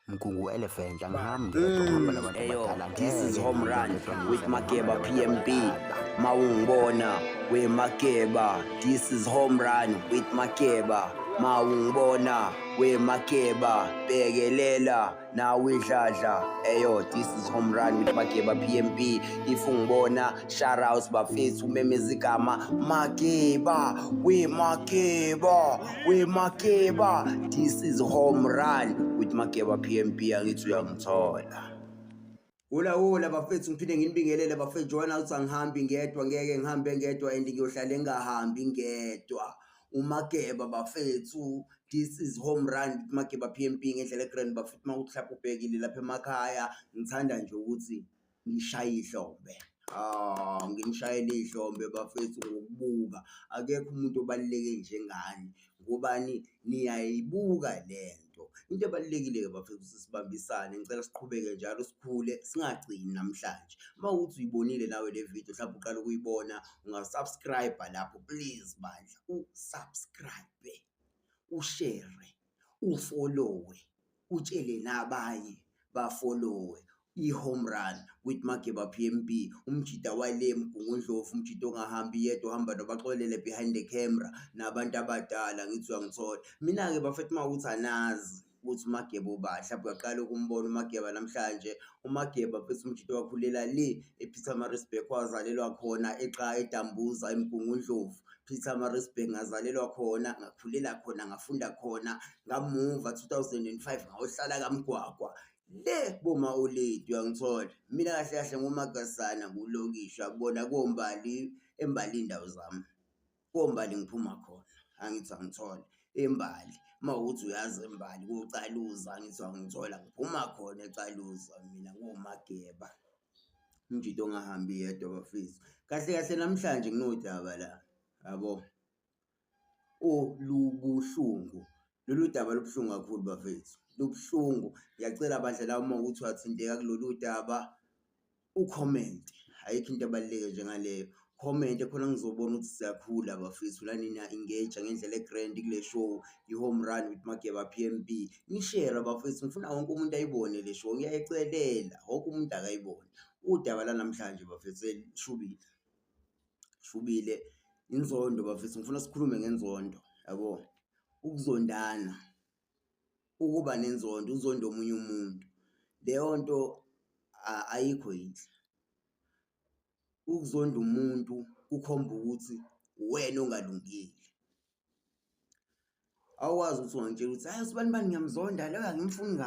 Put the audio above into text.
Mgungu Elephant, angihambi ngedwa, ngihamba nabantu Eyo, abadala. This is Ngeke Home ngihambe Run ngedwa with ngidlala, Mageba ngihamba nabantu PMB. abadala. Mawungibona we Mageba. This is Home Run with Mageba. Mawungibona we Mageba. Bekelela nawe idladla. Eyo, this is Home Run with Mageba PMB. If ungibona, shout out bafethu, umemeza igama Mageba, we Mageba, we Mageba. This is Home Run with Mageba PMB. Angithi uyangithola. Hola hola bafethu, ngiphinde nginibingelele bafethu. Joana uthi angihambi ngedwa, ngeke ngihambe ngedwa and ngiyohlale ngingahambi ngedwa. UMageba bafethu, this is Home Run with Mageba PMB ngendlela egrand bafethu. Uma kuthi mhlawumbe ubhekile lapha emakhaya, ngithanda nje ukuthi ngishaye ihlombe. Ah, nginishayele ihlombe bafethu ngokubuka. Akekho umuntu obaluleke njengani, ngobani niyayibuka lento. Into ebalulekile-ke bafethu ukuthi sibambisane, ngicela siqhubeke njalo sikhule, singagcini namhlanje. Uma kuwukuthi uyibonile nawe le video, mhlawumbe uqala ukuyibona, unga-subscribe lapho please bandla, u-subscribe, u-share, u-follow-we, utshele nabanye ba-follow-we i-Home Run with Mageba PMB, umjida wale Mgungundlovu, umjida ongahambi yedwa, ohamba nobaxolele behind the camera nabantu abadala, ngithi uyangithola. Mina-ke bafethu, uma kuwukuthi anazi ukuthi uMageba ubani, mhlawumbe uyaqala ukumbona uMageba namhlanje. UMageba mfethu umjida owakhulela le ePietermaritzburg, wazalelwa khona exa eDambuza eMgungundlovu. Pietermaritzburg ngazalelwa khona, ngakhulela khona, ngafunda khona, ngamuva 2005 ngayohlala kaMgwagwa le boma Oledi, uyangithola. Mina kahle kahle nguMagasana, ngulokishi, uyakubona kombali, embali indawo zami, kombali ngiphuma khona, angithi angithola embali. Uma kuwukuthi uyazi embali koCaluza, angithi angithola, ngiphuma khona eCaluza mina nguMageba, umjida ongahambi yedwa bafethu. Kahle kahle namhlanje nginodaba la, yabo, olubuhlungu. Lolu daba lubuhlungu kakhulu bafethu, lubuhlungu. Ngiyacela bandla la, uma kuwukuthi uyathinteka kulolu daba, u-comment. Ayikho into ebaluleke njengaleyo. Comment khona ngizobona ukuthi siyakhula bafethu, nani niya-engage ngendlela e-grand kule show i-Home Run with Mageba PMB. Ni-share bafethu, ngifuna wonke umuntu ayibone le show, ngiyayicelela wonke umuntu akayibone. Udaba lanamhlanje bafethu shubile, shubile, inzondo bafethu. Ngifuna sikhulume ngenzondo, yabo, ukuzondana, ukuba nenzondo, uzonde omunye umuntu, leyo nto ayikho yinhle. Ukuzonda umuntu kukhomba ukuthi uwena ongalungile. Awukwazi ukuthi ungangitshela ukuthi hhayi, usibani bani ngiyamzonda loyo, angimfuni.